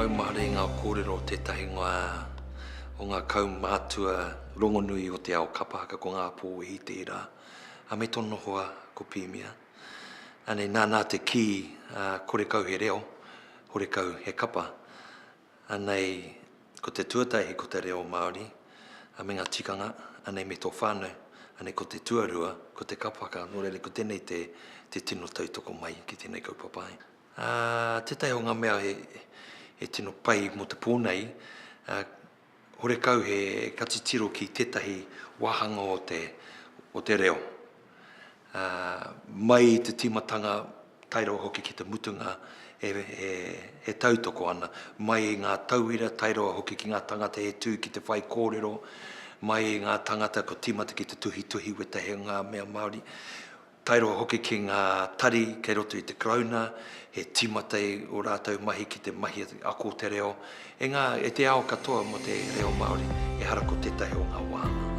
maumahara i ngā kōrero o tētahi o ngā kaumātua rongonui o te ao kapa haka ko Ngā Pōwehi tērā, a me tōna hoa ko Pīmia. Anei, nāna te kī, korekau he reo, horekau he kapa. Anei, ko te tuatahi ko te reo Māori, me ngā tikanga, anei me tō whānau, anei ko te tuarua, ko te kapa haka, nō reira ko tēnei te, te tino tautoko mai ki tēnei kaupapa ai. Ā, tētahi o ngā mea he, he tino pai mō te pō nei, ā, horekau he ka titiro ki tētahi wāhanga o te, o te reo. Ā, mai i te tīmatanga tae rawa hoki ki te mutunga e, e, e tautoko ana, mai i ngā tauira tae rawa hoki ki ngā tangata e tū ki te whaikōrero, mai i ngā tangata kua tīmata ki te tuhituhi wētahi o ngā mea Māori, tae rawa hoki ki ngā tari kei roto i te Karauna, he tīmata i ō rātou mahi ki te mahi ako te reo, e ngā, e te ao katoa mō te reo Māori, ehara ko tētahi o ngā wāhanga.